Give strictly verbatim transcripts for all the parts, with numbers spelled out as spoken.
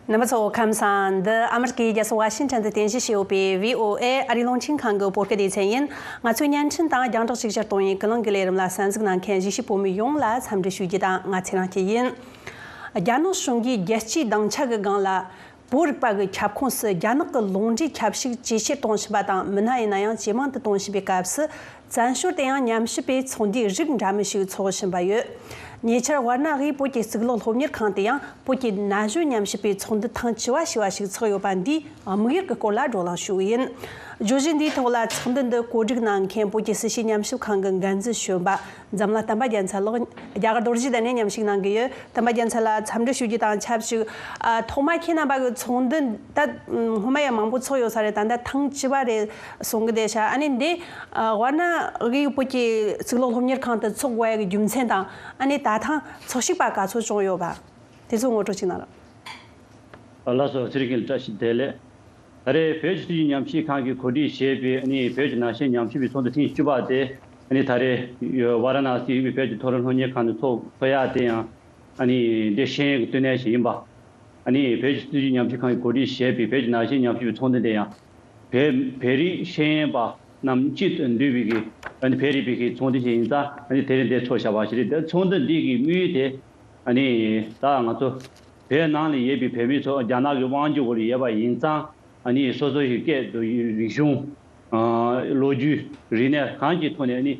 རྣམ་པ་ཚོ་ཁམས་བཟང་། འདི་ཨ་མི་རི་ཀའི་རྒྱལ་ས་ཝ་ཤིང་ཊོན་དུ་རྟེན་གཞི་བྱས་ཡོད་པའི་བྷི་ཨོ་ཨེ་ཨ་རིའི་རླུང་འཕྲིན་ཁང་གི་བོད་སྐད་སྡེ་ཚན་ཡིན། ང་ཚོའི་བརྙན་འཕྲིན་དང་རྒྱང་བསྒྲགས་ཅིག་ཅར་གཏོང་ཡིན། ཀུན་གླེང་གི་ལས་རིམ་ལ་གསན་གཟིགས་གནང་མཁན་གཞིས་བྱེས་བོད་མི་ཡོངས་ལ་འཚམས་འདྲི་ཞུ་རྒྱུ་དང་། ང་ཚེ་རིང་སྐྱིད་ཡིན། རྒྱ་ནག་གཞུང་གིས་རྒྱལ་སྤྱིའི་སྡིངས་ཆ་གི་སྒང་ལ་བོད་རིག་པ་གི་ཁྱབ་ཁོངས་སུ་རྒྱ་ནག་གི་ལུང་འདྲེན་ཁྱབ་ཞུགས་ཇེ་ཆེར་གཏོང་བཞིན་པ་དང་། མི་སྣ་ཡིན་ན་ཡང་ཇེ་མང་དུ་གཏོང་བཞིན་པའི་སྐབས་སུ། བཙན་བྱོལ་དུ་ཡང་ཉམས་ཞིབ་པའི་ཚོགས་འདུའི་རིགས་འདྲ་མིན་ཞིག་འཚོགས་བཞིན་པ་ཡོད། ཉེ་ཆར་ཝཱ་ར་ཎ་ཧིའི་བོད་ཀྱི་གཙུག་ལག་སློབ་གཉེར་ཁང་དུ་ཡང་བོད་ཀྱི་ན་གཞོན་ཉམས་ཞིབ་པའི་ཚོགས་འདུ་ཐེངས་བཅུ་བ་ཞེས་པ་ཞིག་འཚོགས་ཡོད་པ་འདིའི་དམིགས་ཡུལ་གྱི་སྐོར་ལ་བགྲོ་གླེང་ཞུ་གི་ཡིན། བརྗོད་གཞི་འདིའི་ཐོག་ལ་ཚོགས་འདུ་འདི་གོ་སྒྲིག་གནང་མཁན་བོད་ཀྱི་སྲིད་བྱུས་ཉམས་ཞིབ་ཁང་གི་འགན་འཛིན་གཞོན་པ་འཛམ་གླིང་བསྟན་པ་རྒྱལ་མཚན་ལགས། རྒྱ་གར་རྡོ་རྗེ་གདན་ནས་མཉམ་ཞུགས་གནང་གི་ཡོད། བསྟན་པ་རྒྱལ་མཚན་ལ་འཚམས་འདྲི་ཞུ་རྒྱུ་དང་ཆབས་ཅིག་ཨ། ཐོག་མར་ཁྱེད་རྣམ་པ་གི་ཚོགས་འདུ་ད་སྔོན་མ་ཡང་མང་པོ་ཚོགས་ཡོད་ས་རེད། ད་ལྟ་ཐེངས་བཅུ་པ་རེད་གསུང་གི་བསྡད་ཤག་ཨ་ནི་འདི་ཝཱ་ར་ཎ་ཧིའི་བོད་ཀྱི་གཙུག་ལག་སློབ་གཉེར་ཁང་དུ་ཚོགས་དགོས་ཡ་གི་རྒྱུ་མཚན་དང་། ཨ་ནི་ད་ཐེངས་ཚོགས་ཞུགས་པ་ག་ཚོད་བྱུང་ཡོད་པ། དེ་ཚོ་ངོ་སྤྲོད་ཅིག་གནང་རོགས། ལགས་སོ། ཚེ་རིང་ལགས་བཀྲ་ཤིས་བདེ་ལེགས། ད་རེས་བོད་ཀྱི་སྲིད་བྱུས་ཉམས་ཞིབ་ཁང་གིས་གོ་སྒྲིག་བྱས་པའི་ཨ་ནི་བོད་ཀྱི་ན་གཞོན་ཉམས་ཞིབ་པའི་ཚོགས་འདུ་ཐེངས་བཅུ་པ་དེ་ཨ་ནི་ད་རེས་ཝཱ་ར་ཎ་སི་ཡིན་པའི་བོད་ཀྱི་མཐོ་རིམ་སློབ་གཉེར་ཁང་དུ་ཚོགས་ཚོགས་ཡ་དེ་ཡང་ཨ་ནི་འདི་ཤེས་ཡོན་གྱི་བསྟི་གནས་ཤིག་ཡིན་པ། ཨ་ནི་བོད་ཀྱི་སྲིད་བྱུས་ཉམས་ཞིབ་ཁང་གིས་གོ་སྒྲིག་བྱས་པའི་བོད་ཀྱི་ན་གཞོན་ཉམས་ཞིབ་པའི་ཚོགས་འདུ་དེ་ཡང་བོད་བོད་རིགས་ཤེས་ཡོན་པ་རྣམས་གཅིག་ཏུ་འདུས་པའི་གི་ཨ་ནི་བོད་རིག་པའི་གི་ཚོགས་འདུ་ཞིག་ཡིན་ཙང་། ཨ་ནི་དེ་རིང་འདིར་ཚོགས་བཞག་པ་ཞིག་རེད། དེ་ཚོགས་འདུ་འདི་གི་དམིགས་ཡུལ་དེ་ཨ་ནི་ད་ང་ཚོ་བོད་ནང་ལ་ཡོད་པའི་བོད་མི་ཚོ་རྒྱ་ནག་གི་དབང་སྒྱུར་འོག་ལ་ཡོད་པ་ཡིན་ཙང་། ཨ་ནི་སོ་སོ་ཡི་སྐད་དུ་རིག་གཞུང་། ཨ། ལོ་རྒྱུས། རིག་གནས་གང་ཅིའི་ཐོག་ནས་ཨ་ནི་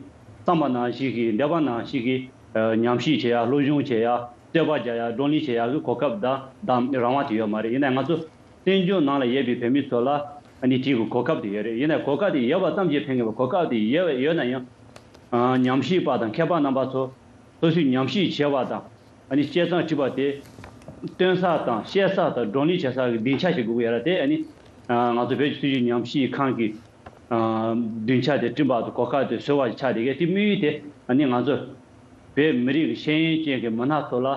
བསམ་པ་ནང་བཞིན་གྱི་འདོད་པ་ནང་བཞིན་གྱི་ཨ། ཉམས་ཞིབ་བྱེད་ཡ། སློབ་སྦྱོང་བྱེད་ཡ། རྩོད་པ་རྒྱག་ཡ། བགྲོ་གླེང་བྱེད་ཡ་གི་གོ་སྐབས་དང་དང་རང་དབང་དེ་ཡོད་མ་རེད། ཡིན་ནའི་ང་ཚོ་བཙན་བྱོལ་ནང་ལ་ཡོད་པའི་བོད་མི་ཚོ་ལ་ཨ་ནི་དེའི་གོ་སྐབས་དེ་ཡོད་རེད། ཡིན་ནའི་གོ་སྐབས་དེ་ཡོད་པ་ཙམ་གྱིས་ཕན་གྱི་མ། གོ་སྐབས་དེ་ཡོད་ཡོད་ན་ཡང་། ཨ། ཉམས་ཞིབ་པ་དང་མཁས་པ་རྣམ་པ་ཚོ་སོ་སོས་ཉམས་ཞིབ་བྱས་པ་དང་། ཨ་ནི་བཤད་སྟངས་བྲིས་པ་དེ་སྟོན་ས་དང་བཤད་ས་དང་བགྲོ་གླེང་བྱེད་ས་གི་སྡིངས་ཆ་ཞིག་དགོས་ཀྱི་ཡོད་རེད། དེ་ཨ་ནི་ང་ཚོ་བོད་ཀྱི་སྲིད་བྱུས་ཉམས་ཞིབ་ཁང་གི་སྡིངས་ཆ་དེ་བསྐྲུན་པ་དང་གོ་སྐབས་དེ་བཟོས་པ་ཞིག་ཆགས་བསྡད་ཀྱི་ཡོད། དེ་དམིགས་ཡུལ་དེ་ཨ་ནི་ང་ཚོ་བོད་མི་རིགས་ཀྱི་ཤེས་ཡོན་ཅན་གྱི་མི་སྣ་ཚོ་ལ་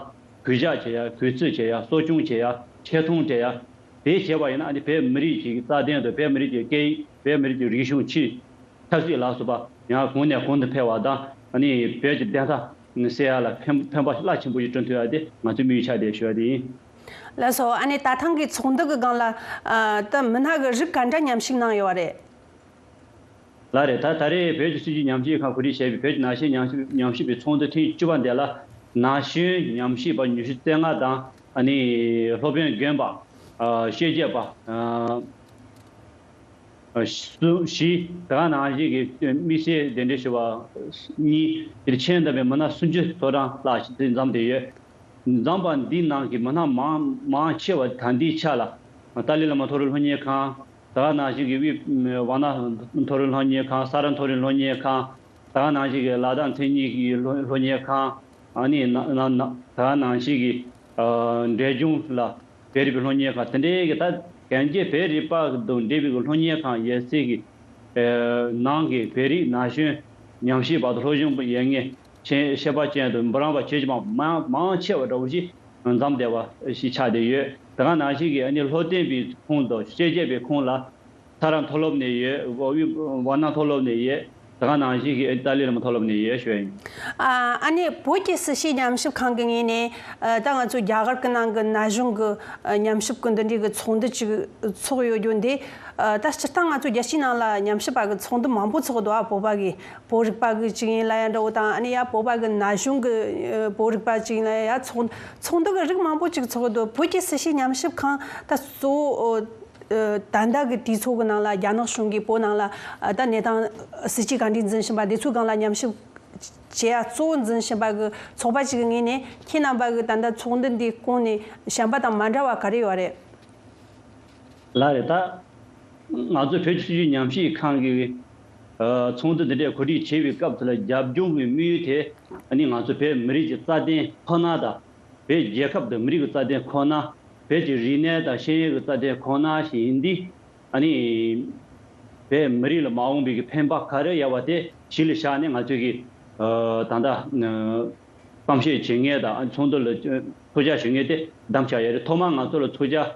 གུས་ཞབས་བྱེད་ཡ། གུས་བརྩི་བྱེད་ཡ། གསོ་སྐྱོང་བྱེད་ཡ། ཆེ་མཐོང་སྤྲད་ཡ། དེ་བྱས་པ་ཡིན་ན་ཨ་ནི་བོད་མི་རིགས་ཀྱི་རྩ་དོན་དང་བོད་མི་རིགས་ཀྱི་སྐད་ཡིག་བོད་མི་རིགས་ཀྱི་རིག་གཞུང་ཕྱི་ཆབ་སྲིད་ལ་སོགས་པ་ཡང་གོང་ནས་གོང་དུ་འཕེལ་བ་དང་། ཨ་ནི་བོད་ཀྱི་བདེན་མཐའ་གསལ་ཡ་ལ་ཕན་ཕན་པ་རླབས་ཆེན་པོ་ཞིག་བསྐྲུན་ཐུབ་ཡ་དེ་ང་ཚོའི་དམིགས་ཡུལ་ཆགས་བསྡད་ཞུ་བ་དེ་ཡིན། ལགས་སོ། ཨ་ནི་ད་ཐེངས་ཀྱི་ཚོགས་འདུ་གི་སྒང་ལ་ཨ། ད་མི་སྣ་གི་རིགས་ག་འདྲ་མཉམ་ཞུགས་གནང་ཡོད་པ་རེད། ལགས་རེད། ད་ད་རེས་བོད་ཀྱི་སྲིད་བྱུས་ཉམས་ཞིབ་ཁང་གོ་སྒྲིག་བྱས་པའི་བོད་ཀྱི་ན་གཞོན་ཉམས་ཞིབ་ཉམས་ཞིབ་པའི་ཚོགས་འདུ་ཐེངས་བཅུ་པ་འདི་ལ་ན་གཞོན་ཉམས་ཞིབ་པ་ཉི་ཤུ་རྩ་ལྔ་དང་། ཨ་ནི་སློབ་དཔོན་རྒན་པ། ཨ། ཤེས་བྱ་པ། ཨ། གསུམ་བཞི། དེ་ག་ནང་བཞིན་གྱི་དམིགས་བསལ་གདན་འདྲེན་ཞུ་བ་གཉིས། དེ་ཕྱིན་ད་པའི་མི་སྣ་སུམ་ཅུ་ཐོ་རངས་ལྷག་ཅིག་འཛོམས་བསྡད་ཡོད། འཛོམས་པ་འདིའི་ནང་གི་མི་སྣ་མང་མང་ཆེ་བ་ད་ལྟའི་ཆ་ལ་ཏཱ་ལའི་བླ་མ་མཐོ་རིམ་སློབ་གཉེར་ཁང་། དེ་ག་ནང་བཞིན་གྱི་དབུས་ཝཱ་ཎ་མཐོ་རིམ་སློབ་གཉེར་ཁང་། ས་རཱ་མཐོ་རིམ་སློབ་གཉེར་ཁང་། དེ་ག་ནང་བཞིན་གྱི་ལ་དྭགས་མཚན་ཉིད་ཀྱི་སློབ་སློབ་གཉེར་ཁང་། ཨ་ནི་ན་ན་ན་དེ་ག་ནང་བཞིན་གྱི་ཨ་འབྲས་ལྗོངས་ལ་བོད་རིག་པའི་སློབ་གཉེར་ཁང་དེ་འདྲའི་གི་ད་གན་རྒྱ་བོད་རིག་པ་དང་འབྲེལ་བའི་གི་སློབ་གཉེར་ཁང་ཡོད་ཚད་ཀྱི་ཨ་ནང་གི་བོད་རིགས་ན་གཞོན་ཉམས་ཞིབ་པ་དང་སློབ་སྦྱོང་ཡོད་མཁན་ཤེས་ཤེས་པ་ཅན་དང་འབུམ་རམས་པ་ཇེ་མང་མང་མང་ཆེ་བ་འདྲ་བོ་ཞིག་འཛོམས་བསྡད་པ་ཞིག་ཆགས་བསྡད་ཡོད། དེ་ག་ནང་བཞིན་གྱི་ཨ་ནི་སློབ་སྟོན་པའི་ཁོངས་དང་ཤེས་བྱ་པའི་ཁོངས་ལ་ས་རཱ་མཐོ་སློབ་ནས་ཡོད། ཝཱ་ཝཱ་ཎ་མཐོ་སློབ་ནས་ཡོད། དེ་ག་ནང་བཞིན་གྱི་ཏཱ་ལའི་བླ་མ་མཐོ་སློབ་ནས་ཡོད་ཞུ་ཡ་ཡིན། ཨ་ཨ་ནི་བོད་ཀྱི་སྲིད་བྱུས་ཉམས་ཞིབ་ཁང་གི་ངོས་ནས་ཨ་ད་ང་ཚོ་རྒྱ་གར་གྱི་ནང་གི་ན་གཞོན་གྱི་ཨ་ཉམས་ཞིབ་ཀྱི་འདི་འདྲའི་གི་ཚོགས་འདུ་ཅིག་ཚོགས་ཡོད་རྒྱུ་འདི། ཨ་ད་སྤྱིར་བཏང་ང་ཚོ་རྒྱལ་སྤྱིའི་ནང་ལ་ཉམས་ཞིབ་པ་གི་ཚོགས་འདུ་མང་པོ་ཚོགས་འདུག་ཨ་བོད་པ་གི་བོད་རིག་པ་གི་ཅིག་ཡིན་ལབ་ཡ་འདྲ་བོ་དང་། ཨ་ནི་ཡ་བོད་པ་གི་ན་གཞོན་གི་ཨ་བོད་རིག་པ་ཅིག་ཡིན་ལབ་ཡ། ཚོགས་ཚོགས་འདུ་གི་རིགས་མང་པོ་ཅིག་ཚོགས་འདུག་བོད་ཀྱི་སྲིད་བྱུས་ཉམས་ཞིབ་ཁང་ད་གཙོ་བོ་ཨ་ད་ལྟ་གི་དུས་ཚོད་གི་ནང་ལ་རྒྱ་ནག་གཞུང་གིས་བོད་ནང་ལ་ཨ་ད་གནས་སྟངས་སྲིད་བྱུས་ག་འདྲས་འཛིན་བཞིན་པ་འདི་ཚོའི་སྒང་ལ་ཉམས་ཞིབ་བྱེད་ཡ་གཙོ་བོ་འཛིན་བཞིན་པ་གི་ཚོགས་པ་ཅིག་གི་ངོས་ནས་ཁྱེད་རྣམ་པ་གི་ད་ལྟ་ཚོགས་འདུ་འདིའི་སྐོར་ནས་བྱམས་པ་དང་མ་འདྲ་བ་ག་རེ་ཡོད་རེད། ལགས་རེད། ད་ང་ཚོ་བོད་ཀྱི་སྲིད་བྱུས་ཉམས་ཞིབ་ཁང་གི་ཨ་ཚོགས་འདུ་འདི་འདྲའི་གོ་སྒྲིག་བྱེད་པའི་སྐབས་དེ་ལ་རྒྱབ་ལྗོངས་ཀྱི་དམིགས་ཡུལ་དེ་ཨ་ནི་ང་ཚོ་བོད་མི་རིགས་ཀྱི་རྩ་དོན་ཁོ་ན་དང་། བོད་རྒྱལ་ཁབ་དང་མི་རིགས་ཀྱི་རྩ་དོན་ཁོ་ན། བོད་ཀྱི་རིག་གནས་དང་ཤེས་ཡོན་གྱི་རྩ་དོན་ཁོ་ན་ཞིག་ཡིན་དུས། ཨ་ནི་བོད་མི་རིགས་ལ་མ་འོངས་པའི་གི་ཕན་པ་ག་རེ་ཡོད་པ་དེ་གཞི་ལ་བཞག་ནས་ང་ཚོས་ཀྱི་ཨ་ད་ལྟ་ཨ་གཏམ་བཤད་བྱེད་མཁན་དང་ཚོགས་འདུ་ལ་ཚོགས་བཅར་ཞུ་མཁན་དེ་བདམས་བྱས་ཡོད་རེད། ཐོག་མར་ང་ཚོ་ལ་ཚོགས་བཅར་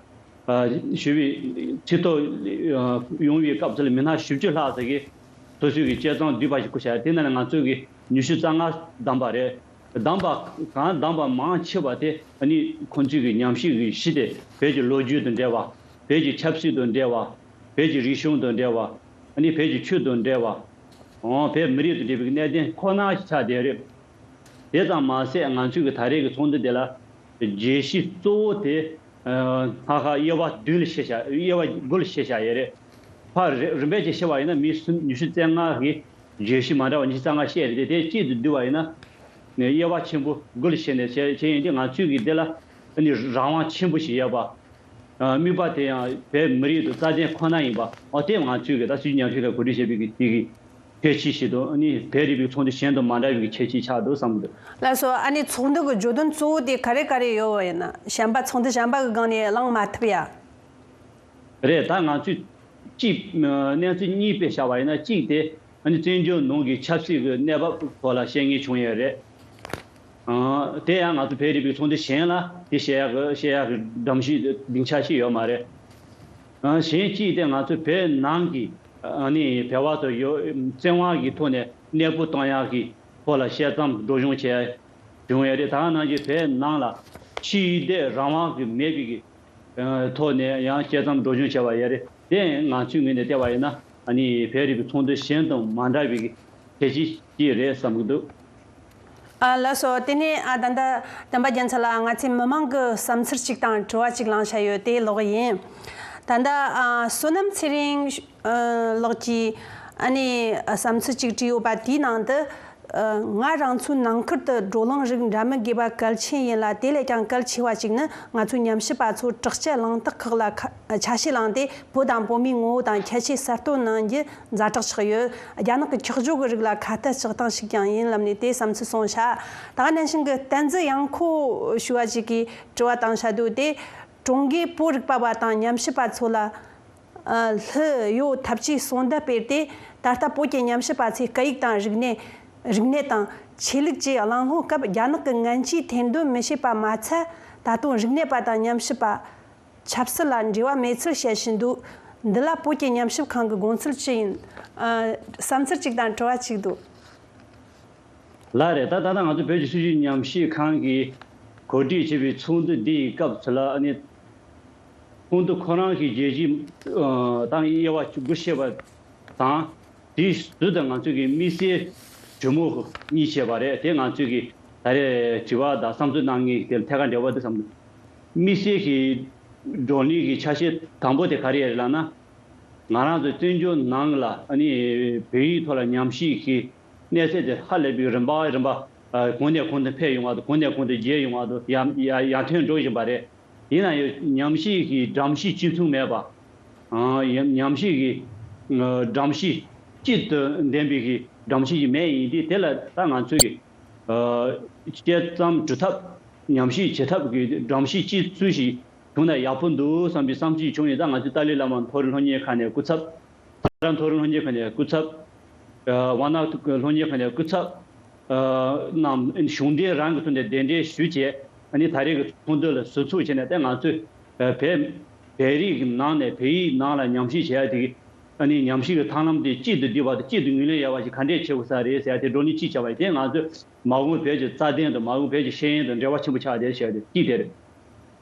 ཨ་ཞུ་བའི་ཚིག་ཐོ་ཨ་ཡོང་བའི་སྐབས་སུ་ལ་མི་སྣ་བཞི་བཅུ་ལྷག་ཙམ་གྱིས་སོ་སོའི་གི་དཔྱད་རྩོམ་བསྡུས་པ་ཞིག་བསྐུར་བྱས། དེ་ནང་ལ་ང་ཚོས་ཀྱི་ཉི་ཤུ་རྩ་ལྔ་བདམས་པ་རེད། བདམས་པ་གང་བདམས་པ་མང་ཆེ་བ་དེ་ཨ་ནི་ཁོང་ཚོའི་གི་ཉམས་ཞིབ་གི་གཞི་དེ་བོད་ཀྱི་ལོ་རྒྱུས་དང་འབྲེལ་བ། བོད་ཀྱི་ཆབ་སྲིད་དང་འབྲེལ་བ། བོད་ཀྱི་རིག་གཞུང་དང་འབྲེལ་བ། ཨ་ནི་བོད་ཀྱི་ཆོས་དང་འབྲེལ་བ། འོ་བོད་མི་རིགས་དང་འབྲེལ་བའི་གནད་དོན་ཁོ་ན་ཞིག་ཆགས་བསྡད་རེད། དེ་ཙམ་མ་ཟད་ང་ཚོའི་གི་ད་རེས་ཀྱི་ཚོགས་འདུ་དེ་ལ་བརྗོད་གཞི་གཙོ་བོ་དེ་ཨ་ལྷག་དཀར་དབྱེ་བ་བདུན་ལ་ཕྱེ་བཞག་དབྱེ་བ་དགུ་ལ་ཕྱེ་བཞག་ཡོད་རེད། ཕར་རི་རིམ་པས་ཀྱི་ཕྱེ་བ་ཡིན་ན་མི་སུམ་ཉི་ཤུ་རྩ་ལྔ་གི་བརྗོད་གཞི་མ་འདྲ་བ་ཉི་ཤུ་རྩ་ལྔ་བཤད་རེད་དེ། དེ་གཅིག་ཏུ་བསྡུས་པ་ཡིན་ན་དབྱེ་བ་ཆེན་པོ་དགུ་ལ་ཕྱེ་ནས་བྱས་བྱས་ཡིན་དུས་ང་ཚོའི་གི་འདི་ལ་ཨ་ནི་རང་དབང་ཆེན་པོ་ཞིག་ཡོད་པ། ཨ་དམིགས་པ་དེ་ཡང་བོད་མི་རིགས་དང་རྩ་དོན་ཁོ་ན་ཡིན་པ། འོ་དེ་ང་ཚོའི་གི་ད་སྲིད་ཇུས་ཉམས་ཞིབ་ལ་གོ་སྒྲིག་བྱས་པའི་གི་དེ་གི་ཁྱད་ཆོས་ཤིག་དང་ཨ་ནི་བོད་རིག་པའི་ཚོགས་འདུ་གཞན་དང་མ་འདྲ་བའི་གི་ཁྱད་ཆོས་ཆགས་འདུག་བསམ་གི་འདུག་ལགས་སོ། ཨ་ནི་ཚོགས་འདུ་གི་བརྗོད་དོན་གཙོ་བོ་དེ་ག་རེ་ག་རེ་ཡོད་པ་ཡིན་ན་གཞན་པ་ཚོགས་འདུ་གཞན་པ་གི་སྒང་ནས་གླེང་མ་ཐུབ་ཡ། རེད། ད་ང་ཚོས་གཅིག་གནས་ཚུལ་གཉིས་དཔེ་བཞག་པ་ཡིན་ན། གཅིག་དེ་ཨ་ནི་བཙན་བྱོལ་ནང་གི་ཆབ་སྲིད་ཀྱི་གནས་བབ་ཐོག་ལ་བཤད་མཁན་བྱུང་ཡོད་རེད། ཨ་དེ་ཡང་ང་ཚོ་བོད་རིག་པའི་ཚོགས་འདུ་གཞན་ལ་དེ་བཤད་ཡག་གི་བཤད་ཡག་གི་སྒྲོམ་གཞི་སྡིངས་ཆ་ཞིག་ཡོད་མ་རེད། ཨ་གཞན་གཅིག་དེ་ང་ཚོ་བོད་ནང་གི་ཨ་ནི་བོད་པ་ཚོ་ཡོད་བཙན་དབང་གི་ཐོག་ནས་གནས་སྤོ་བཏང་ཡག་གི་ཐོག་ལ་བཤད་མཚམས་སྒྲོག་སྦྱང་བྱས་བྱུང་ཡོད་རེད། ད་ག་ནང་བཞིན་བོད་ནང་ལ་ཆོས་དད་རང་དབང་གི་མེད་པའི་གི་ཐོག་ནས་ཡང་དཔྱད་མཚམས་སྒྲོག་སྦྱང་བྱས་པ་ཡོད་རེད། དེ་ང་ཚོའི་ངོས་ནས་བལྟས་པ་ཡིན་ན་ཨ་ནི་བོད་རིག་པའི་ཚོགས་འདུ་གཞན་དང་མ་འདྲ་བའི་གལ་ཆེ་ཅིག་རེད་བསམ་གྱི་འདུག་ཨ་ལགས་སོ། དེ་ནས་ཨ་ད་ལྟ་བསྟན་པ་རྒྱལ་མཚན་ལགས་ང་ཚོའི་མི་མང་གི་བསམ་ཚུལ་གཅིག་དང་དྲི་བ་གཅིག་བླངས་བྱས་ཡོད། དེ་ཀློག་ཡིན། ད་ལྟ་ཨ་བསོད་ནམས་ཚེ་རིང་ཨ་ལགས་ཀྱིས་ཨ་ནི་བསམ་ཚུལ་གཅིག་བྲིས་ཡོད་པ་དེའི་ནང་དུ། ང་རང་ཚོའི་ནང་ཁུལ་དུ་བགྲོ་གླེང་རིགས་འདྲ་མིན་དགོས་པ་གལ་ཆེན་ཡིན་ལ། དེ་ལས་ཀྱང་གལ་ཆེ་བ་ཞིག་ནི་ང་ཚོའི་ཉམས་ཞིབ་པ་ཚོ་དྲག་སྤྱོད་གླེང་སྟེགས་ཁག་ལ་ཁ་ཆ་ཤས་བླངས་ཏེ་བོད་དང་བོད་མིའི་ངོ་བོ་དང་ཁྱད་ཆོས་གསལ་སྟོན་གནང་རྒྱུ་ཛ་དྲག་ཆགས་ཡོད། རྒྱ་ནག་གི་འཁྱག་ཞོ་གི་རིགས་ལ་ཁ་གཏད་གཅོག་སྟངས་ཤིག་ཀྱང་ཡིན་ལབ་ནས་དེ་བསམ་ཚུལ་གསུངས་བཞག་ད་ག་ནང་བཞིན་གྱི་བསྟན་འཛིན་དབྱངས་ཁོ་ཞུ་བ་ཞིག་གིས་དྲི་བ་བཏང་བཞག་འདུག་དེ་ཀྲུང་གོས་བོད་རིག་པ་བ་དང་ཉམས་ཞིབ་པ་ཚོ་ལ། ཨ་ལྷོད་ཡོད་ཐབས་ཇུས་གསུང་བརྡ་སྤེལ་ཏེ། ད་ལྟ་བོད་ཀྱི་ཉམས་ཞིབ་པ་ཚོས་སྐད་ཡིག་དང་རིག་གནས། རིག་གནས་དང་ཆོས་ལུགས་བཅས་གླེང་སློང་སྐབས་རྒྱ་ནག་གི་ངན་ཇུས་ཐེར་འདོན་མི་བྱེད་པ་མ་ཚད། ད་དུང་རིག་གནས་པ་དང་ཉམས་ཞིབ་པ་ཆབ་སྲིད་ལ་འབྲེལ་བ་མེད་ཚུལ་བཤད་བཞིན་འདུག་འདི་ལ་བོད་ཀྱི་ཉམས་ཞིབ་ཁང་གི་དགོངས་ཚུལ་ཅི་ཡིན། ཨ་བསམ་ཚུལ་གཅིག་དང་དྲི་བ་གཅིག་འདུག་ལགས་རེད། ད་ད་ལྟ་ང་ཚོ་བོད་ཀྱི་སྲིད་བྱུས་ཉམས་ཞིབ་ཁང་གིས་གོ་སྒྲིག་བྱས་པའི་ཚོགས་འདུ་འདི་ཡི་སྐབས་སུ་ལ་ཨ་ནི། ཚོགས་འདུ་ཁོ་རང་གི་བརྗོད་གཞི་ཨ་དང་དབྱེ་བ་དགུ་ཕྱེ་བ་དང་། དེའི་ཟུར་དུ་ང་ཚོས་ཀྱི་དམིགས་བསལ་གྲོས་མོལ་གཉིས་བྱས་པ་རེད། དེ་ང་ཚོས་ཀྱི་ད་རེས་དྲི་བ་དང་བསམ་ཚུལ་གནང་མཁན་དེ་ལ་ཐད་ཀར་འབྲེལ་བ་འདུག་བསམ་འདུག་དམིགས་བསལ་གྱི་བགྲོ་གླེང་གི་ཆ་ཤས་དང་པོ་དེ་ག་རེ་རེད་ལབ་ན། ང་རང་ཚོ་བཙན་བྱོལ་ནང་ལ་ཨ་ནི་བོད་ཡིག་ཐོག་ལ་ཉམས་ཞིབ་ཀྱི་གནས་ཚད་དེ་ཧ་ལས་པའི་རིམ་པ་རིམ་པ་ཨ་གོང་ནས་གོང་དུ་འཕེལ་ཡོང་བ་དང་། གོང་ནས་གོང་དུ་རྒྱས་ཡོང་བ་དང་། ཡར་ཡར་ཡར་ཐོན་འགྲོ་བཞིན་པ་རེད། ཡིན་ན་ཡང་ཉམས་ཞིབ་ཀྱི་སྒྲོམ་གཞི་གཅིག་མཚུངས་མེད་པ། ཨ་ཡང་ཉམས་ཞིབ་ཀྱི་ཨ་སྒྲོམ་གཞི་གཅིག་ཏུ་ལྡན་པའི་གི་སྒྲོམ་གཞི་ཞིག་མེད། ཡིན་དུས་དེ་ལ་ད་ང་ཚོས་ཀྱི་ཨ་དཔྱད་རྩོམ་འབྲི་ཐབས། ཉམས་ཞིབ་བྱེད་ཐབས་ཀྱི་སྒྲོམ་གཞི་གཅིག་ཚུལ་ཞིག་བྱུང་ན་ཡག་པོ་འདུག་བསམ་པའི་བསམ་ཚུལ་བྱུང་ཡོད། ད་ང་ཚོས་ཏཱ་ལའི་བླ་མ་མཐོ་རིམ་སློབ་གཉེར་ཁང་ནས་སྐུ་ཚབ། རྩ་ཁྲིམས་མཐོ་རིམ་སློབ་གཉེར་ཁང་ནས་སྐུ་ཚབ། ཨ་དབང་ནག་སློབ་གཉེར་ཁང་ནས་སྐུ་ཚབ་ཨ་རྣམས་གཞུང་འབྲེལ་རང་གི་ཐོག་ནས་གདན་འདྲེན་ཞུས་བྱས། ཨ་ནི་ད་རེས་ཀྱི་ཚོགས་འདུ་ལ་ཟུར་ཚོགས་བྱས་ནས། ད་ང་ཚོས་ཨ་བོད་བོད་རིགས་ཀྱི་ནང་ནས་བོད་ཡིག་ནང་ལ་ཉམས་ཞིབ་བྱེད་ཡ་དེ་གི་ཨ་ནི་ཉམས་ཞིབ་ཀྱི་ཐབས་ལམ་དེ་གཅིག་ཏུ་བསྡུས་པ་དང་། གཅིག་ཏུ་ངོས་ལེན་ཡོད་པ་ཞིག་ག་འདྲས་བྱེད་དགོས་ས་རེད་ཟེར་ཡ་དེ་བགྲོ་གླེང་གཅིག་བྱས་པ་ཡིན། དེ་ང་ཚོས་མ་འོངས་བོད་ཀྱི་རྩ་དོན་དང་མ་འོངས་བོད་ཀྱི་ཤེས་ཡོན་དང་འབྲེལ་བ་ཆེན་པོ་ཆགས་བསྡད་བྱས་ཏེ་གཅིག་དེ་རེད།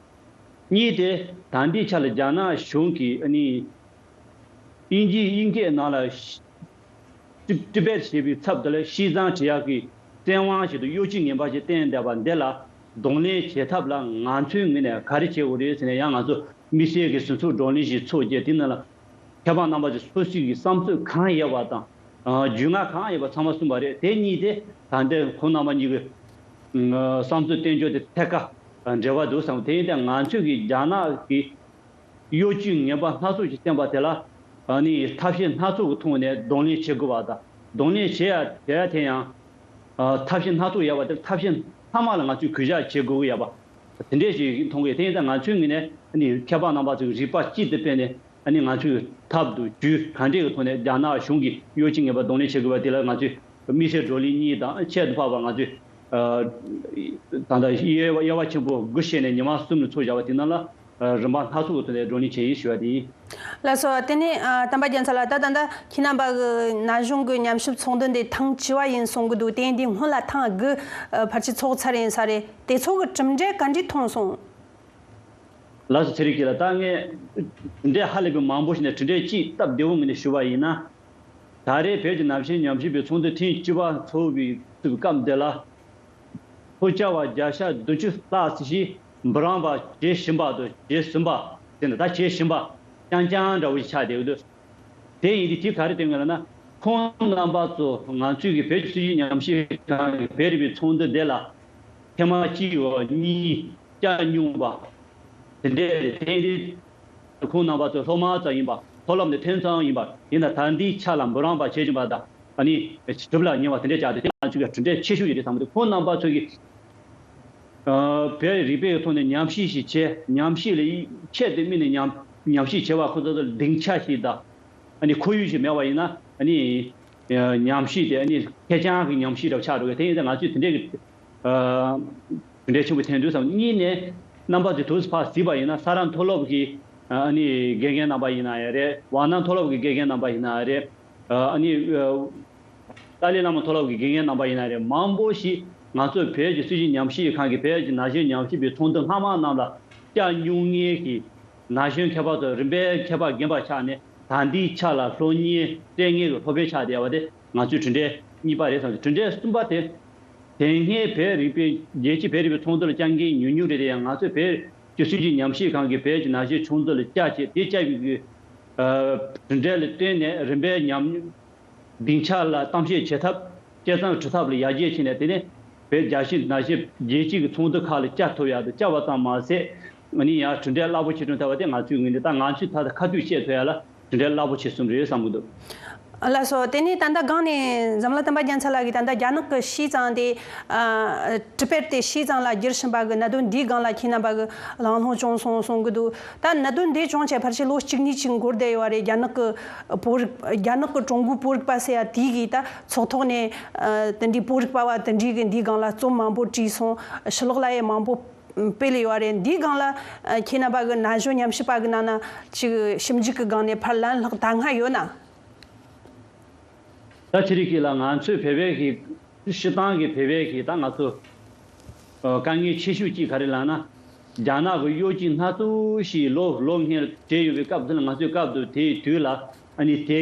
གཉིས་དེ། ད་ལྟའི་ཆ་ལ་རྒྱ་ནག་གཞུང་གིས་ཨ་ནི་དབྱིན་ཇིའི་དབྱིན་སྐད་ནང་ལ་ཊི་ཊི་བེཊ་ཞེས་པའི་ཚབ་དེ་ལ་ཤིས་ཙང་བྲི་ཡག་གི་བཙན་དབང་ཞིག་དང་གཡོ་ཇུས་ངན་པ་ཞིག་བསྟན་བསྡད་པ་འདི་ལ་གདོང་ལེན་བྱེད་ཐབས་ལ་ང་ཚོའི་ངོས་ནས་ག་རེ་བྱེད་དགོས་རེད་ཟེར་ནས། ཡང་ང་ཚོ་དམིགས་བསལ་གྱི་ཟུར་ཚོགས་བགྲོ་གླེང་ཞིག་ཚོགས་རྗེས། དེ་ནང་ལ་མཁས་པ་རྣམ་པ་ཚོས་སོ་སོའི་གི་བསམ་ཚུལ་གང་ཡོད་པ་དང་། ཨ་རྒྱུས་མངའ་གང་ཡོད་པ་ཚང་མ་གསུངས་པ་རེད། དེ་གཉིས་དེ་ད་ལྟ་ཁོང་རྣམ་པ་གཉིས་ཀྱི་ཨ་བསམ་ཚུལ་བསྟན་ཕྱོགས་དེ་ཐད་ཀར་འབྲེལ་བ་འདུག་བསམ། དེ་ཡིན་ཙང་ང་ཚོས་ཀྱི་རྒྱ་ནག་གི་གཡོ་ཇུས་ངན་པ་སྣ་ཚོགས་ཤིག་བསྟན་པ་དེ་ལ་ཨ་ནི་ཐབས་ཤེས་སྣ་ཚོགས་ཀྱི་ཐོག་ནས་གདོང་ལེན་བྱེད་དགོས་པ་དང་། གདོང་ལེན་བྱེད་ཡ་བྱེད་ཡ་དེ་ཡང་ཨ་ཐབས་ཤེས་སྣ་ཚོགས་ཡོད་པ་དེ། ཐབས་ཤེས་ཚང་མ་ལ་ང་ཚོས་གུས་ཞབས་བྱེད་དགོས་ཀྱི་ཡོད་པ་དེ་འདྲས་ཞིག་མཐོང་གི། དེ་ཡིན་ཙང་ང་ཚོའི་ངོས་ནས་ཨ་ནི་མཁས་པ་རྣམ་པ་ཚོས་རིག་པ་གཅིག་ཏུ་སྤེལ་ནས། ཨ་ནི་ང་ཚོས་ཐབས་དང་བྱུས་ག་འདྲས་ཀྱི་ཐོག་ནས་རྒྱ་ནག་གཞུང་གི་གཡོ་ཇུས་ངན་པ་གདོང་ལེན་བྱེད་དགོས་པ་དེ་ལ་ང་ཚོས་དམིགས་བསལ་བགྲོ་གླེང་གཉིས་དང་། ཁྱད་དུ་འཕགས་པ་ང་ཚོས་ཨ་ད་ལྟ་དབྱེ་བ་དབྱེ་བ་ཆེན་པོ་དགུ་ཕྱེ་ནས་ཉི་མ་གསུམ་ལ་ཚོགས་བཞག་པ་དེ་ནང་ལ། རིམ་པ་སྣ་ཚོགས་ཀྱི་ཐོག་ནས་བགྲོ་གླེང་བྱས་ཡིན་ཞུ་བ་དེ་ཡིན། ལགས་སོ། དེ་ནས་ཨ་བསྟན་པ་རྒྱལ་མཚན་ལགས། ད་ད་ལྟ་ཁྱེད་རྣམ་པ་གི་ན་གཞོན་གྱི་ཉམས་ཞིབ་ཚོགས་འདུ་འདི་ཐེངས་བཅུ་པ་ཡིན་གསུང་གི་འདུག་དེ་ཡིན་དུས་སྔོན་ལ་ཐེངས་དགུ་ཨ་ཕལ་ཆེར་ཚོགས་ཚར་ཡིན་ས་རེད། དེ་ཚོ་གི་གྲུབ་འབྲས་ག་འདྲས་མཐོང་སོང་། ལགས་སོ། ཚེ་རིང་སྐྱིད་ལགས། ད་ངས་གྲུབ་འབྲས་ཧ་ལས་པའི་མང་པོ་ཞིག་ནས་གྲུབ་འབྲས་གཅིག་སྟབས་བདེ་བོ་ངོས་ནས་ཞུ་བ་ཡིན་ན། ད་རེས་བོད་ཀྱི་ན་གཞོན་ཉམས་ཞིབ་པའི་ཚོགས་འདུ་ཐེངས་བཅུ་པ་ཚོགས་པའི་སྐབས་འདི་ལ། ལྷོ་བྱ་བ་བརྒྱ་ཆ་བདུན་ཅུ་ལྷག་ཙམ་ཞིག་འབུམ་རམས་པ་བྱེད་བཞིན་པ་དང་བྱེད་ཟིན་པ་ཟེར་ན། ད་བྱེད་བཞིན་པ་རྐྱང་རྐྱང་འདྲ་བོ་ཞིག་ཆགས་བསྡད་ཡོད་འདུག་དེ་ཡིན་དུས་དེ་ག་རེ་སྟོན་གྱི་ཡོད་ལབ་ན། ཁོང་རྣམ་པ་ཚོ་ང་ཚོའི་གི་བོད་ཀྱི་སྲིད་བྱུས་ཉམས་ཞིབ་ཁང་གི་བོད་རིག་པའི་ཚོགས་འདུ་འདི་ལ་ཐེངས་མ་གཅིག་བ་གཉིས་བཅར་མྱོང་བ་དེ་འདྲ་རེད། དེ་ཡིན་དུས་ཁོང་རྣམ་པ་ཚོ་སློབ་མ་ཙམ་ཡིན་པ། མཐོ་སློབ་ནས་ཐོན་ཙམ་ཡིན་པ་ཡིན་ན། ད་ལྟའི་ཆ་ལ་འབུམ་རམས་པ་བྱེད་བཞིན་པ་དང་། ཨ་ནི་གྲུབ་ལ་ཉེ་བ་དེ་འདྲས་བྱ་དེ་དེ་ང་ཚོའི་གི་གྲུབ་འབྲས་ཆེ་ཤོས་ཡོད་རེད་བསམ་གི་འདུག་ཁོང་རྣམ་པ་ཚོ་གི་ཨ་བོད་རིག་པའི་ཐོག་ནས་ཉམས་ཞིབ་ཞིག་བྱས། ཉམས་ཞིབ་ལ་ཆེད་དུ་དམིགས་ནས་ཉམས་ཉམས་ཞིབ་བྱས་པ་ཁོ་ཚོ་ལ་སྡིངས་ཆ་ཞིག་དང་། ཨ་ནི་ཁོར་ཡུག་ཞིག་མེད་པ་ཡིན་ན། ཨ་ནི་ཉམས་ཞིབ་དེ་ཨ་ནི་ཁེར་རྐྱང་གི་ཉམས་ཞིབ་འདྲ་བོ་ཆགས་འགྲོ་གི། དེ་ཡིན་ཙང་ང་ཚོས་དེ་འདྲའི་གི་ཨ་གྲུབ་འབྲས་ཆེན་པོ་ཐོན་འདུག་བསམ། གཉིས་ནས་རྣམ་པ་ཚོས་དུས་སུ་ཕར་གཟིགས་པ་ཡིན་ན། ས་རཱ་མཐོ་སློབ་ཀྱི་ཨ་ནི་དགེ་རྒན་རྣམ་པ་ཡིན་ན་ཡང་རེད། ཝང་ནན་མཐོ་སློབ་ཀྱི་དགེ་རྒན་རྣམ་པ་ཡིན་ན་ཡང་རེད། ཨ་ནི་ཏཱ་ལའི་བླ་མ་མཐོ་སློབ་ཀྱི་དགེ་རྒན་རྣམ་པ་ཡིན་ན་རེད། མང་པོ་ཞིག་ང་ཚོ་བོད་ཀྱི་སྲིད་བྱུས་ཉམས་ཞིབ་ཁང་གི་བོད་ཀྱི་ན་གཞོན་ཉམས་ཞིབ་པའི་ཚོགས་འདུ་སྔ་མ་རྣམས་ལ་བཅར་མྱོང་མཁན་གྱི་ན་གཞོན་མཁས་པ་ཚོ་རིམ་པས་མཁས་པ་རྒན་པ་ཆགས་ནས། ད་ལྟའི་ཆ་ལ་སློབ་གཉེར་སྤྲད་མཁན་གྱི་སློབ་དཔོན་ཆགས་བསྡད་པ་དེ་ང་ཚོའི་གྲུབ་འབྲས་གཉིས་པ་རེད་བསམ། གྲུབ་འབྲས་གསུམ་པ་དེ། དེ་སྔའི་བོད་རིག་པའི་རྒྱལ་སྤྱིའི་བོད་རིག་པའི་ཚོགས་འདུ་ལ་བཅར་མཁན་ཉུང་ཉུང་རེད་དེ། ཡང་ང་ཚོའི་བོད་ཀྱི་སྲིད་བྱུས་ཉམས་ཞིབ་ཁང་གིས་བོད་ཀྱི་ན་གཞོན་ཚོགས་འདུ་ལ་བཅར་བྱས། དེ་བཅར་བའི་གི་ཨ་གྲུབ་འབྲས་ལ་བརྟེན་ནས་རིམ་པས་ཉམས་སྡིངས་ཆ་ལ་གཏམ་བཤད་བྱེད་ཐབས། དཔྱད་རྩོམ་འབྲི་ཐབས་ལ་ཡར་རྒྱས་ཕྱིན་ནས། དེ་ནས་བོད་རྒྱལ་སྤྱིའི་ན་གཞོན་རྒྱལ་སྤྱི་གི་ཚོགས་འདུ་ཁག་ལ་བཅར་ཐུབ་ཡག་དང་། བཅར་བ་ཙམ་མ་ཟད། ཨ་ནི་ཡང་གྲུབ་འབྲས་རླབས་པོ་ཆེ་བྱུང་ཐུབ་པ་དེ་ང་ཚོའི་ངོས་ནས་ད་ང་ཚོས་ད་ལྟ་ཁ་གཏད་བཤད་ཐུབ་ཡག་ལ་གྲུབ་འབྲས་རླབས་པོ་ཆེ་གསུམ་རེད་བསམ་གྱི་འདུག་ལགས་སོ། དེ་ནས་ད་ལྟ་སྒང་ནས་འཛམ་གླིང་བསྟན་པ་རྒྱལ་མཚན་ལགས་ཀྱིས་ད་ལྟ་རྒྱ་ནག་གི་ཤིས་ཙང་དེ་ཨ་ཊི་བེཊ་དེ་ཤིས་ཙང་ལ་བསྒྱུར་བཞིན་པ་གི་གནད་དོན་འདིའི་སྒང་ལ་ཁྱེད་རྣམ་པ་གི་གླེང་སློང་བྱུང་སོང་གསུང་གི་འདུག་ད་གནད་དོན་འདི་བྱུང་བྱས་ཕལ་ཆེར་ལོ་གཅིག་གཉིས་ཅིག་འགོར་བསྡད་ཡོད་རེད། རྒྱ་ནག་གི་བོད་རིགས་རྒྱ་ནག་གི་ཀྲུང་གོའི་བོད་རིག་པ་ཟེར་ཡ་དེ་གིས་ད་ཚོགས་ཐོག་ནས་ཨ་དེ་འདྲའི་བོད་རིག་པ་བ་དེ་འདྲའི་གི་འདིའི་སྒང་ལ་རྩོམ་མང་པོ་བྲིས་སོང་། ཕྱི་ལོགས་ལ་ཡང་མང་པོ་སྤེལ་ཡོད་རེད། འདིའི་སྒང་ལ་ཨ་ཁྱེད་རྣམ་པ་གི་ན་གཞོན་ཉམས་ཞིབ་པ་གི་ནང་ན་ཅིག་ཞིབ་འཇུག་གི་སྒང་ནས་ཕར་ལན་ལྷག་ད་སྔ་ཡོད་ན། ད་ཚེ་རིང་སྐྱིད་ལགས། ང་ཚོས་བོད་པའི་གི་སྤྱིར་བཏང་གི་བོད་པའི་གི་ད་ང་ཚོ་ཨ་དཀའ་ངལ་ཆེ་ཤོས་གཅིག་ག་རེ་ལབ་ན། རྒྱ་ནག་གི་གཡོ་ཇུས་སྣ་ཚོགས་ཤིག་ལོ་ལོ་སྔོན་བྱས་ཡོད་པའི་སྐབས་དེ་ལ། ང་ཚོའི་སྐབས་དུ་དེའི་དུས་ལ་ཨ་ནི་དེ་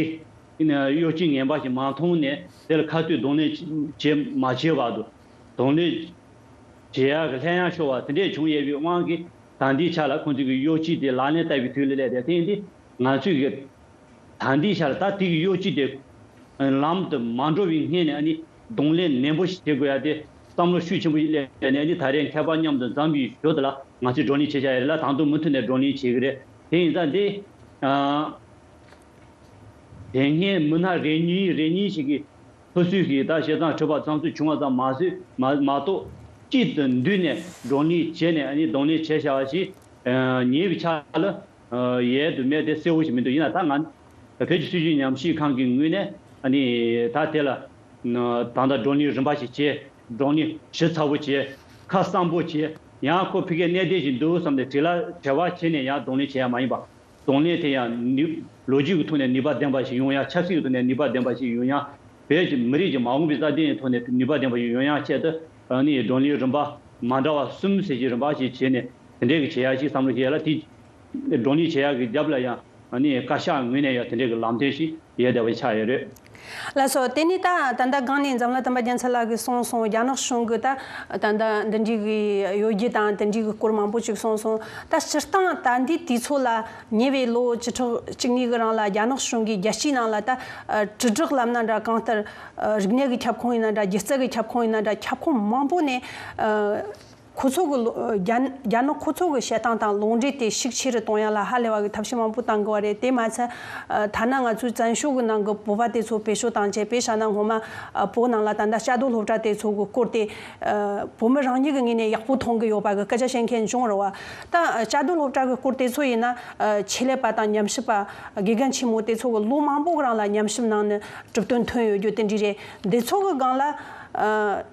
གཡོ་ཇུས་ངན་པ་ཞིག་མ་མཐོང་ནས། དེ་ལ་ཁ་གཏད་གདོང་ལེན་བྱེད་མ་བྱས་བར་དུ། གདོང་ལེན་བྱེད་ཡག་གི་ལྷད་ཡངས་ཤོར་བ་དེ་འདྲས་བྱུང་ཡོད་པའི་དབང་གིས། ད་ལྟའི་ཆ་ལ་ཁོང་ཚོས་གི་གཡོ་ཇུས་དེ་ལག་ལེན་བསྟར་བའི་དུས་ལ་སླེབས་ཏེ། དེ་ཡིན་དུས་ང་ཚོས་གི་ད་ལྟའི་ཆ་ལ་ད་དེ་གི་གཡོ་ཇུས་དེ་ལམ་དུ་མ་འགྲོ་བའི་སྔོན་ནས་ཨ་ནི་གདོང་ལེན་ནན་པོ་ཞིག་བྱེད་དགོས་ཡ་དེ་བསམ་བློ་ཤུགས་ཆེན་པོ་ཞིག་སླེབས་ནས། ཨ་ནི་ད་རེས་མཁས་པ་མཉམ་དུ་འཛོམས་པའི་ཞོར་དུ་ལ་ང་ཚོས་བགྲོ་གླེང་བྱེད་བྱ་ཡ་རེད་ལ། ད་དུང་མུ་མཐུད་ནས་བགྲོ་གླེང་བྱེད་གི་རེད། དེ་ཡིན་ཙང་འདི་ཨ་དེ་སྔའི་མི་སྣ་རེ་གཉིས་རེ་གཉིས་ཤིག་གིས་སོ་སོའི་གི་ད་བྱས་ཙང་གྲུབ་པ་ཙམ་ཚོད་བྱུང་བ་ཙམ་མ་ཟད་མ་མ་གཏོགས། གཅིག་ཏུ་འདུས་ནས་བགྲོ་གླེང་བྱས་ནས་ཨ་ནི་གདོང་ལེན་བྱས་བཞག་པ་ཞིག་ཨ་ཉེ་བའི་ཆར་ལ་ཨ་ཡལ་དུ་མེད་དེ་གསལ་བོ་ཞིག་མི་འདུག་ཡིན་ན་ད་ང་བོད་ཀྱི་སྲིད་བྱུས་ཉམས་ཞིབ་ཁང་གི་ངོས་ནས་ཨ་ནི་ད་དེ་ལ་ད་ལྟ་བགྲོ་གླེང་རིམ་པ་ཞིག་བྱས། བགྲོ་གླེང་ཞིབ་ཚགས་པོ་བྱས། ཁ་གསལ་པོ་བྱས། ཡང་ཁོ་ཕ་གིར་གནད་དོན་ཞིག་འདུག་བསམ་སྟེ་དྲི་ལ་དྲི་བ་བྱས་ནས་ཡང་གདོང་ལེན་བྱས་ཡ་མ་ཡིན་པ། གདོང་ལེན་དེ་ཡང་ནུས་ལོ་རྒྱུས་ཀྱི་ཐོག་ནས་ནུས་པ་ལྡན་པ་ཞིག་ཡོང་ཡ། ཆབ་སྲིད་ཀྱི་ཐོག་ནས་ནུས་པ་ལྡན་པ་ཞིག་ཡོང་ཡ། བོད་ཀྱི་མི་རིགས་ཀྱི་མ་འོངས་པའི་རྩ་དོན་ཐོག་ནས་ནུས་པ་ལྡན་པ་ཞིག་ཡོང་ཡ་ཆེད་དུ། ཨ་ནི་བགྲོ་གླེང་རིམ་པ་མ་འདྲ་བ་གསུམ་ཟེར་གྱི་རིམ་པ་ཞིག་བྱས་ནས་དེ་འདྲའི་གི་བྱེད་ཡ་ཞིག་བསམ་བློ་བྱས་ཡ་ལ། དེ་བགྲོ་གླེང་བྱེད་ཡ་གི་རྒྱབ་ལ་ཡང་ཨ་ནི་བཀའ་ཤག་ངོས་ནས་ཡང་དེ་འདྲའི་གི་ལམ་སྟོན་ཞིག་ཡོད་བསྡད་པ་ཆགས་ཡོད་རེད། ལགས་སོ། དེ་ནས་ད་ད་ལྟ་སྒང་ནས་འཛམ་གླིང་བསྟན་པ་རྒྱལ་མཚན་ལགས་ཀྱིས་གསུངས་སོང་། རྒྱ་ནག་གཞུང་གིས་ད་ད་ལྟ་འདི་འདྲའི་གི་གཡོ་སྒྱུ་དང་དེ་འདྲའི་གི་སྐོར་མང་པོ་ཅིག་གསུངས་སོང་། ད་སྤྱིར་བཏང་ད་ལྟའི་དུས་ཚོད་ལ་ཉེ་བའི་ལོ་བཅུ་ཕྲག་གཅིག་གཉིས་ཀྱི་རིང་ལ་རྒྱ་ནག་གཞུང་གིས་རྒྱལ་སྤྱིའི་ནང་ལ་ད་དྲིལ་བསྒྲགས་ལབ་ན་འདྲ། གང་ལྟར་རིག་གནས་ཀྱི་ཁྱབ་ཁོངས་ཡིན་ན་འདྲ། སྒྱུ་རྩལ་གྱི་ཁྱབ་ཁོངས་ཡིན་ན་འདྲ། ཁྱབ་ཁོངས་མང་པོ་ནས་ཁོ་ཚོ་གི་ལོ་རྒྱ་རྒྱ་ནག་ཁོ་ཚོ་གི་བཤད་སྟངས་དང་ལུང་འདྲེན་དེ་ཤུགས་ཆེ་རུ་གཏོང་ཡ་ལ་ཧ་ལས་པ་གི་ཐབས་ཤེས་མང་པོ་བཏང་དགོས་པ་རེད། དེ་མ་ཚད་ཐ་ན་ང་ཚོའི་བཙན་བྱོལ་གི་ནང་གི་བོད་པ་དེ་ཚོ་བེད་སྤྱོད་བཏང་བྱས། དཔེ་བཞག་ན་སྔོན་མ་བོད་ནང་ལ་ད་ལྟ་བཅའ་སྡོད་སློབ་གྲྭ་དེ་ཚོ་གི་སྐོར་དེ་བོད་མི་རང་ཉིད་ཀྱི་ངོས་ནས་ཡག་པོ་མཐོང་གི་ཡོད་པ་གི་སྐད་ཆ་བཤད་མཁན་བྱུང་རེད་བ། ད་བཅའ་སྡོད་སློབ་གྲྭ་གི་སྐོར་དེ་ཚོ་ཡིན་ན་ཆེད་ལས་པ་དང་ཉམས་ཞིབ་པ། དགེ་རྒན་ཆེན་མོ་དེ་ཚོ་གི་ལོ་མང་པོ་གི་རིང་ལ་ཉམས་ཞིབ་གནང་ནས་གྲུབ་དོན་ཐོན་ཡོད་རྒྱུ་དེ་འདྲ་རེད། འདི་ཚོ་གི་སྒང་ལ་ཨ།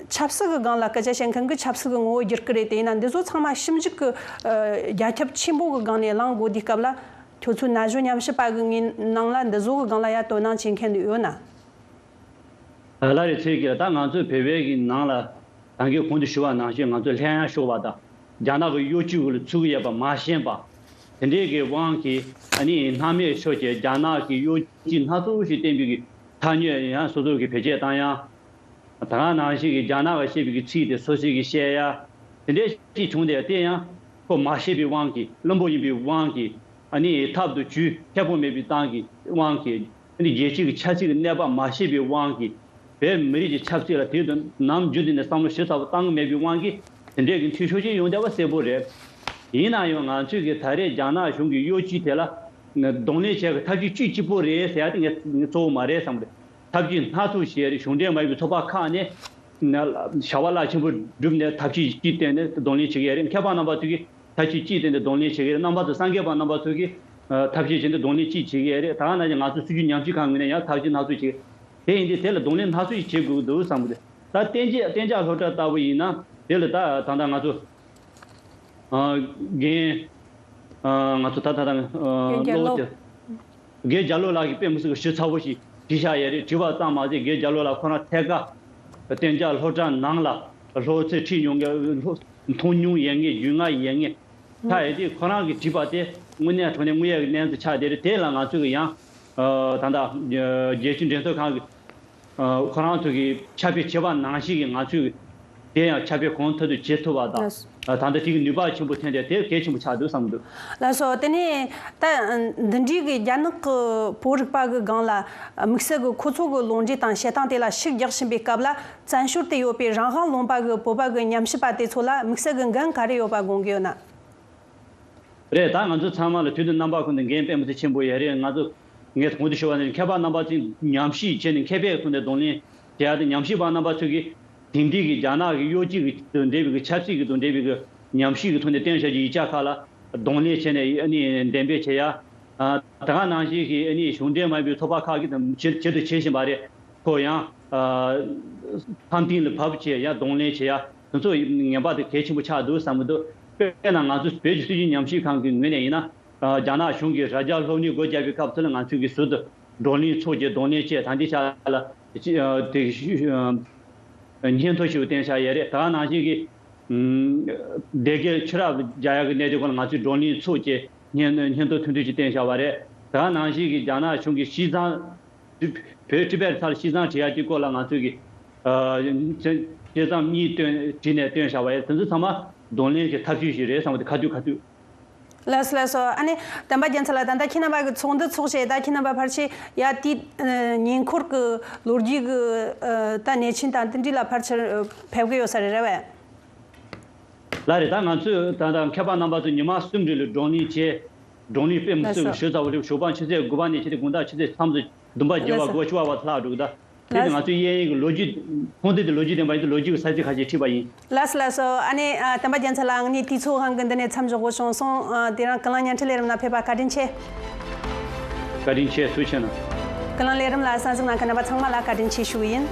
ཆབ་སྲིད་ཀྱི་སྒང་ལ་སྐད་ཆ་བཤད་མཁན་གྱིས་ཆབ་སྲིད་ཀྱི་ངོ་བོ་བསྒྱུར་གྱི་རེད། དེ་ཡིན་ན་འདི་ཚོ་ཚང་མ་ཞིབ་འཇུག་གི་ཨ་རྒྱ་ཁྱབ་ཆེན་པོ་གི་སྒང་ནས་གླེང་དགོས་དུས་སྐབས་ལ། ཁྱོད་ཚོའི་ན་གཞོན་ཉམས་ཞིབ་པ་གི་ངའི་ནང་ལ་འདི་ཚོ་གི་སྒང་ལ་ཡ་དོ་སྣང་བྱེད་མཁན་ཡོད་ན། ལགས་རེད། ཚེ་གིས་ད་ང་ཚོའི་བོད་པའི་གི་ནང་ལ་ད་གིན་གོང་དུ་ཞུ་བ་ནང་བཞིན་ང་ཚོ་ལྷན་ཡང་ཤོག་པ་དང་རྒྱ་ནག་གི་གཡོ་ཇུས་ཀྱི་ལ་ཚུར་ཡོད་པ་མ་ཤེས་པ། དེ་འདྲའི་གི་དབང་གིས་ཨ་ནི་སྣང་མེད་ཤོར་བྱས་རྒྱ་ནག་གི་གཡོ་ཇུས་སྣ་ཚོགས་ཤིག་བསྟན་པའི་གི་ཐ་སྙད་ཡང་སོ་སོ་གི་བེད་སྤྱད་བཏང་ཡང་། ད་ག་ནང་བཞིན་གྱི་རྒྱ་ནག་ག་བཤད་པའི་གི་ཚིག་དེ་སོ་སོས་གི་བཤད་ཡ། དེ་འདྲའི་ཅིག་བྱུང་སྟེ་དེ་ཡང་ཁོ་མ་ཤེས་པའི་དབང་གིས་བླུན་པོ་ཡིན་པའི་དབང་གིས་ཨ་ནི་ཐབས་དང་ཇུས་མཁས་པོ་མེད་པའི་སྟངས་ཀྱི་དབང་གིས་ཨ་ནི་རྒྱལ་སྤྱི་གི་ཆབ་སྲིད་ཀྱི་གནས་བབ་མ་ཤེས་པའི་དབང་གིས་བོད་མི་རིགས་ཀྱི་ཆབ་སྲིད་ལ་དེ་དང་ནམ་རྒྱུན་དུ་ནས་བསམ་བློ་ཞིབ་ཚགས་པོ་བཏང་གི་མེད་པའི་དབང་གིས་དེ་འདྲའི་གི་འཐུས་ཤོར་ཞིག་ཡོང་བསྡད་པ་གསལ་པོ་རེད། ཡིན་ན་ཡང་ང་ཚོས་གི་ད་རེས་རྒྱ་ནག་གཞུང་གི་གཡོ་ཇུས་དེ་ལ་གདོང་ལེན་བྱེད་གི་ཐབས་ཇུས་གཅིག་གཅིག་པོ་རེད་ཟེར་ཡ་དེ་ངས་ངས་གཙོ་བོ་མ་རེད་བསམ་གི་རེད། ཐབས་ཇུས་སྣ་ཚོགས་ཤིག་རེད། གཞུང་འབྲེལ་མ་ཡིན་པའི་ཚོགས་པ་ཁག་ནས་བྱ་བ་རླབས་ཆེན་པོ་བསྒྲུབས་ནས་ཐབས་ཇུས་གཅིག་བཏོན་ནས་གདོང་ལེན་བྱེད་ཀྱི་ཡོད་རེད། མཁས་པ་རྣམ་པ་ཚོས་ཀྱིས་ཐབས་ཇུས་གཅིག་བཏོན་ནས་གདོང་ལེན་བྱེད་ཀྱི་ཡོད་རེད། རྣམ་པ་ཚོ་སངས་རྒྱས་པ་རྣམ་པ་ཚོས་ཀྱིས་ཐབས་ཇུས་བྱས་ནས་གདོང་ལེན་གཅིག་བྱེད་ཀྱི་ཡོད་རེད། ད་ག་ནང་བཞིན་ང་ཚོ་སྲིད་བྱུས་ཉམས་ཞིབ་ཁང་ངོས་ནས་ཡང་ཐབས་ཇུས་སྣ་ཚོགས་བྱེད་ཀྱི། དེ་ཡིན་དུས་དེ་ལ་གདོང་ལེན་སྣ་ཚོགས་ཤིག་བྱེད་དགོས་ཀྱི་འདུག་བསམ་གི་འདུག་ད་གཏན་འཇགས་གཏན་འཇགས་སློབ་གྲྭ་ལྟ་བུ་ཡིན་ན་དེ་ལ་ད་ད་ལྟ་ང་ཚོ། ཨ། རྒན། ཨ། ང་ཚོ་ད་ད་ད་ཨ། རྒན་རྒྱ་ལོ། རྒན་རྒྱ་ལོ་ལགས་ཀྱིས་དཔེ་མི་སྲིད་པའི་ཞིབ་ཚགས་པོ་ཞིག་བྲིས་བཞག་ཡོད་རེད། བྲིས་པ་ཙམ་མ་ཟད་རྒན་རྒྱ་ལོ་ལགས་ཁོ་རང་ཐད་ཀར་གཏན་འཇགས་སློབ་གྲྭ་ནང་ལ་སློབ་ཚན་ཁྲིད་མྱོང་མཁན། སློབ་མཐོང་མྱོང་ཡོད་མཁན། རྒྱུས་མངའ་ཡོད་མཁན་ཆགས་ཡོད་དུས་ཁོ་རང་གིས་བྲིས་པ་དེ་དངོས་གནས་དྲང་གནས་དངོས་ཡོད་ཀྱི་གནས་ཚུལ་ཆགས་བསྡད་རེད། དེ་ལ་ང་ཚོ་གི་ཡང་ཨ། ད་ལྟ་རྒྱལ་སྤྱིའི་འགྲེམས་སྟོན་ཁང་གི་ཨ། ཁོ་རང་ཚོ་གིས་ཕྱག་དཔེ་བྱས་པ་ནང་བཞིན་གྱི་ང་ཚོས་དེ་ཡང་ཕྱག་དཔེ་གང་ཐུབ་ཐུབ་བྱེད་ཐུབ་པ་དང་། ལགས། ཨ། ད་ལྟ་དེ་གི་ནུས་པ་ཆེན་པོ་ཐོན་ཏེ་དེ་གལ་ཆེན་པོ་ཆགས་འདུག་བསམ་འདུག་ལགས་སོ། དེ་ནས་ད་འདི་འདྲའི་གི་རྒྱ་ནག་གི་བོད་རིག་པ་གི་སྒང་ལ་དམིགས་བསལ་གི་ཁོ་ཚོ་གི་ལུང་འདྲེན་དང་བྱེད་སྟངས་དེ་ལ་ཤུགས་རྒྱག་བཞིན་པའི་སྐབས་ལ་བཙན་བྱོལ་དུ་ཡོད་པའི་རང་དབང་ལུང་པ་གི་བོད་པ་གི་ཉམས་ཞིབ་པ་དེ་ཚོ་ལ་དམིགས་བསལ་གི་འགན་ག་རེ་ཡོད་པ་དགོངས་ཀྱི་ཡོད་ན། རེད། ད་ང་ཚོ་ཚང་མ་ལ་དུས་དང་རྣམ་པ་ཀུན་ཏུ་འགན་དཔེ་མི་སྲིད་ཆེན་པོ་ཡོད་རེད། ང་ཚོ་ངས་གོང་དུ་ཞུས་པ་ནང་བཞིན་མཁས་པ་རྣམ་པ་ཚོས་ཉམས་ཞིབ་བྱས་ནས་མཁས་པའི་ཐོག་ནས་གདོང་ལེན་བྱེད་ཡ་དེ། ཉམས་ཞིབ་པ་རྣམ་པ་ཚོས་ཀྱིས་དེང་དུས་ཀྱི་རྒྱ་ནག་གི་གཡོ་སྒྱུ་གི་དང་འབྲེལ་བའི་གི་ཆབ་སྲིད་ཀྱི་དང་འབྲེལ་བའི་གི་ཉམས་ཞིབ་ཀྱི་ཐོག་ནས་བཏོན་བཞག་རྒྱུ་ཡིག་ཆ་ཁག་ལ་གདོང་ལེན་བྱས་ནས་ཨ་ནི་འགྲེམས་སྤེལ་བྱེད་ཡ། ཨ། ད་ག་ནང་བཞིན་གྱི་ཨ་ནི་གཞུང་འབྲེལ་མ་ཡིན་པའི་ཚོགས་པ་ཁག་གིས་དང་བྱེད་བྱེད་དུ་བྱེད་བཞིན་པ་རེད། ཁོ་ཡང་ཨ་མཐའ་མཐུན་ལ་བབས་བྱས་ཡ་གདོང་ལེན་བྱེད་ཡ་དེ་ཚོ་ངན་པ་དེ་གལ་ཆེན་པོ་ཆགས་འདུག་བསམ་གྱི་འདུག་དཔེར་ན་ང་ཚོ་བོད་ཀྱི་སྲིད་བྱུས་ཉམས་ཞིབ་ཁང་གི་ངོས་ནས་ཡིན་ན། ཨ། རྒྱ་ནག་གཞུང་གིས་རྭ་རྒྱ་སློབ་གཉེར་སྒོ་བརྒྱབ་པའི་སྐབས་སུ་ལ་ང་ཚོས་ཀྱི་ཟུར་དུ་བགྲོ་གླེང་ཚོགས་བྱས་གདོང་ལེན་བྱས། ད་ལྟའི་ཆ་ལ་ཅི་ཨ་དེ་ཨ་སྙན་ཐོ་ཞིག་བཏོན་བཞག་ཡོད་རེད། ད་ག་ནང་བཞིན་གྱི་ཨ་སྡེ་དགེ་ཆུ་རགས་རྒྱག་ཡག་གི་གནད་དོན་སྐོར་ལ་ང་ཚོས་བགྲོ་གླེང་ཚོགས་བྱས་སྙན་སྙན་ཐོ་ཐུང་ཐུང་ཞིག་བཏོན་བཞག་པ་རེད། ད་ག་ནང་བཞིན་གྱི་རྒྱ་ནག་གཞུང་གིས་ཤིས་ཙང་བོད་ཊི་བེཊ་ས་ལ་ཤིས་ཙང་བྲིས་ཡག་གི་སྐོར་ལ་ང་ཚོས་ཀྱི་ཨ་ཤིས་ཙང་གཉིས་བཏོན་བྲིས་ནས་བཏོན་བཞག་པ་རེད། དེ་ཚོ་ཚང་མ་གདོང་ལེན་གྱི་ཐབས་ཇུས་ཤིག་རེད་བསམ་གི་འདུག་ཁ་ཐུག་ཁ་ཐུག་ལགས་སོ། ལགས་སོ། ཨ་ནི་བསྟན་པ་རྒྱལ་མཚན་ལགས། ད་ལྟ་ཁྱེད་རྣམ་པ་གི་ཚོགས་འདུ་ཚོགས་བྱས། ད་ཁྱེད་རྣམ་པ་ཕལ་ཆེར་ཡ་དེའི་ཨ་ཉེ་འཁོར་གྱི་ལོ་རྒྱུས་ཀྱི་ཨ་ད་གནས་ཆེན་དང་དེ་འདྲ་ལ་ཕལ་ཆེར་ཨ་ཕེབས་ཀྱི་ཡོད་ས་རེད། རེད་པས། ལགས་རེད། ད་ང་ཚོས་ད་ལྟ་མཁས་པ་རྣམ་པ་ཚོ་ཉི་མ་གསུམ་རིང་ལ་བགྲོ་གླེང་བྱས། བགྲོ་གླེང་དཔེ་མི་སྲིད་པའི་ཞིབ་ཚགས་པོ་རེད། ཞོགས་པ་ཆུ་ཚོད་དགུ་པ་ནས་བྱས་ཏེ་དགོང་དག་ཆུ་ཚོད་མཚམས་སུ་བདུན་པ་བརྒྱད་པ་དགུ་པ་བཅུ་པ་བར་དུ་ལྷག་འགྲོ་གི། ད་དེ་ནི་ང་ཚོའི་གཡས་གཡོན་གྱི་ལོ་རྒྱུས་ཁུངས་ལྡན་དེ་ལོ་རྒྱུས་ལྡན་པ་ཡིན་ཏེ་ལོ་རྒྱུས་ཀྱི་ས་ཚིགས་ཁ་ཤས་ཁྲིད་པ་ཡིན། ལགས་སོ། ལགས་སོ། ཨ་ནི་ཨ་བསྟན་པ་རྒྱལ་མཚན་ལགས། ཨ་ནི་དུས་ཚོད་ཧང་གི་འདི་ནས་མཚམས་འཇོག་དགོས་བྱུང་སོང་། ཨ་དེ་རིང་ཀུན་གླེང་བརྙན་འཕྲིན་ལས་རིམ་ནང་ཕེབས་པ་བཀའ་དྲིན་ཆེ། བཀའ་དྲིན་ཆེ། ཐུགས་རྗེ་གནང་། ཀུན་གླེང་ལས་རིམ་ལ་གསན་གཟིགས་གནང་མཁན་རྣམ་པ་ཚང་མ་ལ་བཀའ་དྲིན་ཆེ་ཞུ་གི་ཡིན།